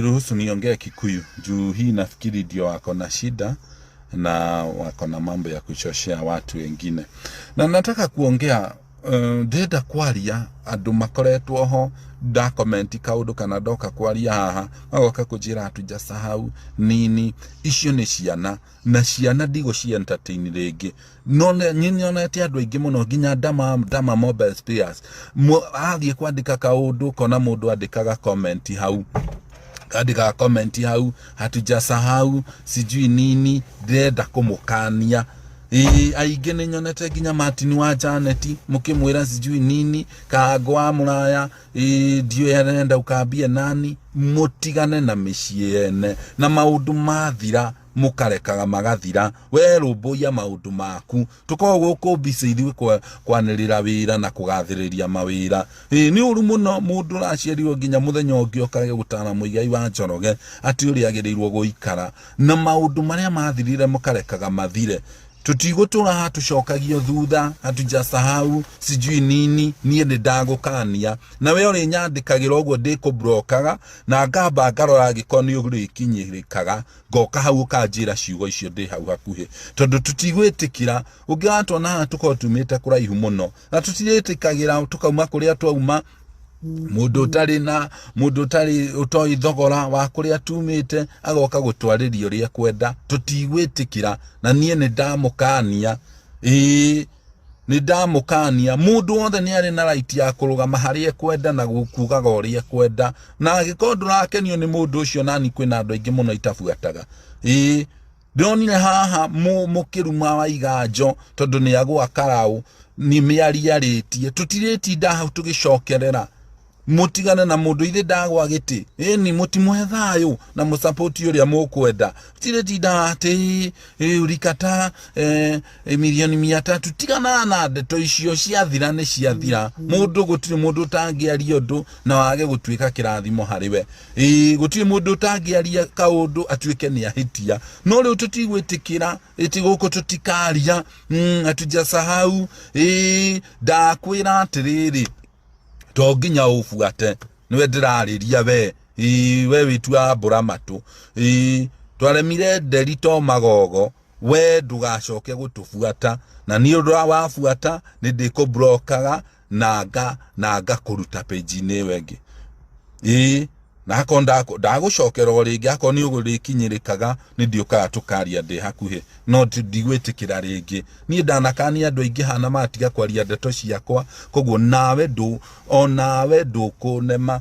Niruhusu niongee Kikuyu juu hii nafikiri ndio wako na shida na wako na mambo ya kuchochea watu wengine, na nataka kuongea ndĩrenda kwaria andũ makoretwo ho ndakomenti kaũndũ kana ndoka kwaria haha magoka kũnjĩra hatujasahau nini. Icio nĩ ciana na ciana ndigũci entertain rĩngĩ. Nyonete andũ aingĩ mũno nginya ndama ndama mobile spares athiĩ kwandĩka kaũndũ kona mũndũ andĩkaga comment hau, andĩkaga comment hau hatujasahau sijui nini. Ndĩrenda kũmũkania. Ĩĩ, aingĩ nĩ nyonete nginya Martin wa Janet mũkĩmwĩra sijui nini, Kango wa Mũraya, ĩĩ, ndiũĩ arenda ukambie nani. Mũtigane na mĩciĩ yene na maũndũ mathira mũkarekaga magathira. We rũmbũiya maũndũ maku, tũkoragwo gũkũ mbica ithuĩ kwanĩrĩra wĩra na kũgathĩrĩria mawĩra. Ĩĩ, nĩ ũru mũno mũndũ ũraciarirwo nginya mũthenya ũngĩ okage gũtara Mũigai wa Njoroge atĩ ũrĩa agĩrĩirwo gũikara, na maũndũ marĩa mathirire mũkarekaga mathire. Tũtigũtũra haha tũcokagio thutha hatujasahau sijui nini. Niĩ nĩ ndagũkania na we ũrĩnyandĩkagĩra ũguo ndĩkũblokaga na ngamba ngarora angĩkorwo nĩ ũrĩkinyĩrĩkaga, ngoka hau ũkanjĩra ciugo icio ndĩ hau hakuhĩ, tondũ tũtigwĩtĩkĩra. Ũngĩ watwona haha tũkorwo tumĩte kũraihu mũno na tũtirĩtĩkagĩra tũkauma kũrĩa twauma. Mũndũ ũtarĩ na mũndũ ũtarĩ ũtoĩ thogora wa kũrĩa tumĩte agoka gũtwarĩria ũrĩa ekwenda, tũtigwĩtĩkĩra. Na niĩ nĩ ndamũkania, ĩĩ, nĩ ndamũkania. Mũndũ wothe nĩ arĩ na right ya kũrũgama harĩa ekwenda na kugaga ũrĩa ekwenda, na angĩkorwo ndũrakenio nĩ mũndũ ũcio, nani kwĩna andũ aingĩ mũno itabuataga. Ĩĩ, ndĩronire haha mũkĩruma wa Iganjo tondũ nĩ agũa karaũ nĩ mĩario arĩtie. Tũtirĩtinda hau tũgĩcokerera, mũtigane na mũndũ ithe ndagwa gĩtĩ. Ĩni mũtimũhe thayũ na mũsapoti ũrĩa mũkwenda. Tũtirĩtinda atĩ ulikata milioni 300. Tigana na ndeto icio, ciathira nĩ ciathira. Mũndũ gũtirĩ mũndũ ũtangĩaria ũndũ na wage gũtuĩka kĩrathimo harĩ we. Ĩĩ, gũtirĩ mũndũ ũtangĩaria kaũndũ atuĩke nĩ ahĩtia, no rĩu tũtigwĩtĩkĩra ĩti gũkũ tũtikaria hatujasahau. Ĩĩ, ndakwĩra atĩrĩrĩ, to nginya ũbuate nĩwe ndĩrarĩria we. Ĩĩ, we wĩtuaga mbũra matũ. Ĩĩ, twaremire nderi to magogo. We ndũgacoke gũtũbuata, na niĩ ũndũ wabuata nĩ ndĩkũblokaga na ngakũruta page-inĩ ĩyo ĩngĩ. Ĩĩ, na akorwo ndagũcokera o rĩngĩ, akorwo nĩ ũrĩkinyĩrĩkaga nĩ ndiũkaga tũkaria ndĩ hakuhĩ, no ndigwĩtĩkĩra rĩngĩ. Niĩ ndanakania andũ aingĩ hana matiga kwaria ndeto ciakwa, koguo nawe ndũ onawe ndũkũnema.